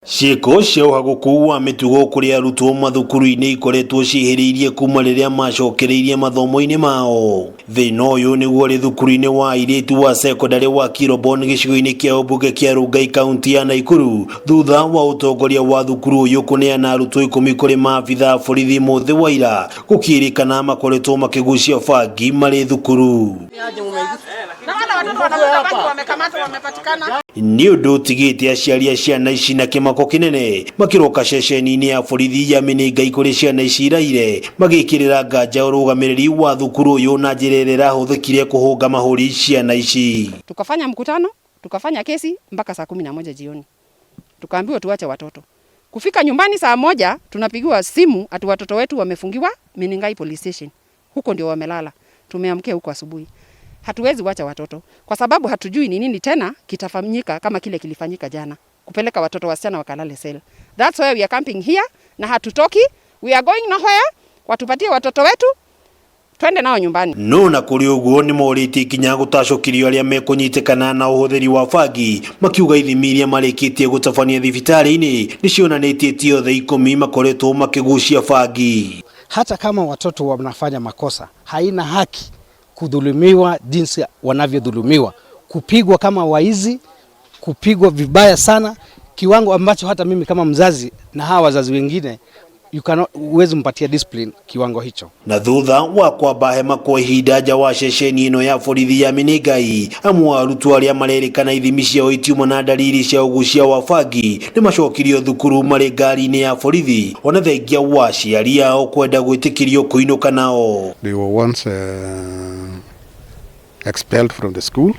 Ciĩko cia ũhagũku wa mĩtugo kũrĩ arutwo mathukuru-inĩ ikoretwo ciĩhĩrĩirie kuma rĩrĩa macokereirie mathomo-inĩ mao. Thĩna ũyũ nĩguo ũrĩ thukuru-inĩ wa airĩtu wa cekondarĩ wa Kirobon gĩcigo-inĩ kĩa ũmbunge kĩa Rongai, kaunti ya Nakuru, thutha wa ũtongoria wa thukuru ũyũ kũneana arutwo 10 kũrĩ maabitha a borithi mũthĩ wa ira, gũkĩrĩkana makoretwo makĩgucia bangi marĩ thukuru. Na wale watoto wanavuta bangi wamekamatwa, wamepatikana. Nĩ ũndũ ũtigĩte aciari a ciana ici na kĩmako kĩnene, makĩroka ceceni-inĩ ya borithi ya Menengai kũrĩ ciana ici iraire, magĩkĩrĩra nganja ũrũgamĩrĩri wa thukuru ũyũ na njĩra ĩrĩa ĩrahũthĩkire kũhũnga mahũri ciana ici. Tukafanya mkutano, tukafanya kesi mpaka saa 11 jioni. Tukaambiwa tuache watoto. Kufika nyumbani saa 1, tunapigiwa simu ati watoto wetu wamefungiwa Menengai Police Station. Huko ndio wamelala. Tumeamkia huko asubuhi. Hatuwezi wacha watoto kwa sababu hatujui ni nini tena kitafanyika kama kile kilifanyika jana. Kupeleka watoto wasichana wakalale cell. That's why we are camping here na hatutoki. We are going nowhere. Watupatie watoto wetu, twende nao nyumbani. No na kũrĩ ũguo, nĩ morĩtie ikinya gũtacũkĩrio arĩa mekũnyitĩkana na ũhũthĩri wa bangi, makiuga ithimi iria marĩkĩtie gũtabania thibitarĩ-inĩ nĩ cionanĩtie ti othe 10 makoretwo makĩgucia bangi. Hata kama watoto wanafanya makosa, haina haki kudhulumiwa jinsi wanavyodhulumiwa, kupigwa kama waizi, kupigwa vibaya sana, kiwango ambacho hata mimi kama mzazi na hawa wazazi wengine, you cannot, huwezi mpatia discipline kiwango hicho. Na thutha wa kwamba hema kwa ihinda nja wa ceceni ĩno ya borithi ya Menengai, amwe a arutwo arĩa marerĩkana ithimi ciao itiuma na dalili cia ũgucia wa bangi nĩ macokirio thukuru marĩ ngari-inĩ ya borithi, ona thengia wa aciari ao kwenda gwĩtĩkĩrio kũinũka nao. They were once expelled from the school,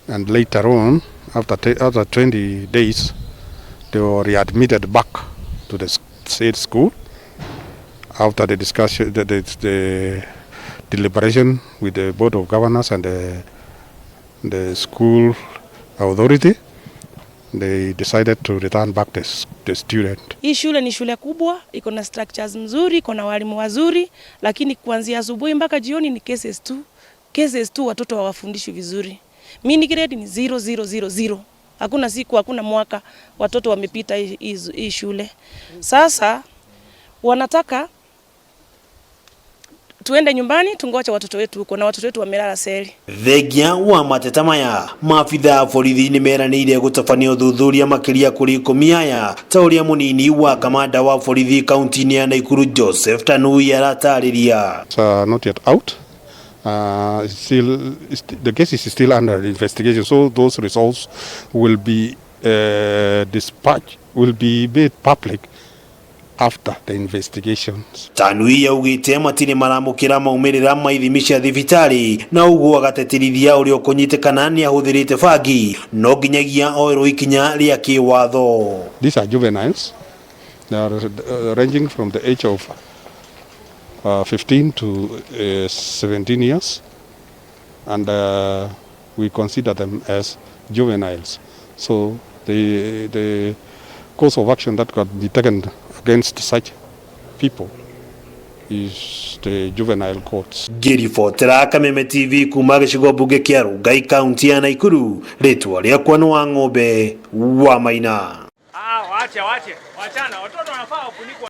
and later on, after 20 days, they were readmitted back to the said school after the discussion, the deliberation with the board of governors and the school authority. They decided to return back the student. Hii shule ni shule kubwa, iko na structures mzuri, iko na walimu wazuri, lakini kuanzia asubuhi mpaka jioni ni cases tu. Cases tu, watoto hawafundishwi vizuri. Mean grade ni 0000. Hakuna siku, hakuna mwaka watoto wamepita hii shule. Sasa wanataka tuende nyumbani tungoje watoto wetu huko, na watoto wetu wamelala seli. Thengia wa mateta maya, maabitha a borithi nĩ meranĩire gũtabania ũthuthuria makĩria kũrĩ 10 aya, ta ũrĩa mũnini wa kamanda wa borithi kaunti-inĩ ya Nakuru, Joseph Tanui, aratarĩria. It's not yet out. The case is still under investigation, so those results will be dispatched, will be made public after the investigations. Tanui augĩte matirĩ maramũkĩra maumĩrĩra ma ithimi cia thibitarĩ, na ũguo agateterithia ũrĩa ũkũnyitĩkana nĩ ahũthĩrĩte bangi no nginyagia oerwo ikinya rĩa kĩwatho. These are juveniles. They are ranging from the age of 15 to 17 years, and we consider them as juveniles. So the course of action that can be taken against such people is the juvenile courts. Ngĩribotera Kameme TV kuma gĩcigo mbunge kĩa Rongai, kaunti ya Nakuru, rĩtwa rĩakwa nĩ wa ng'ombe wa Maina. Ah, wache wache. Wachana. Watoto wanafaa wafunikwe.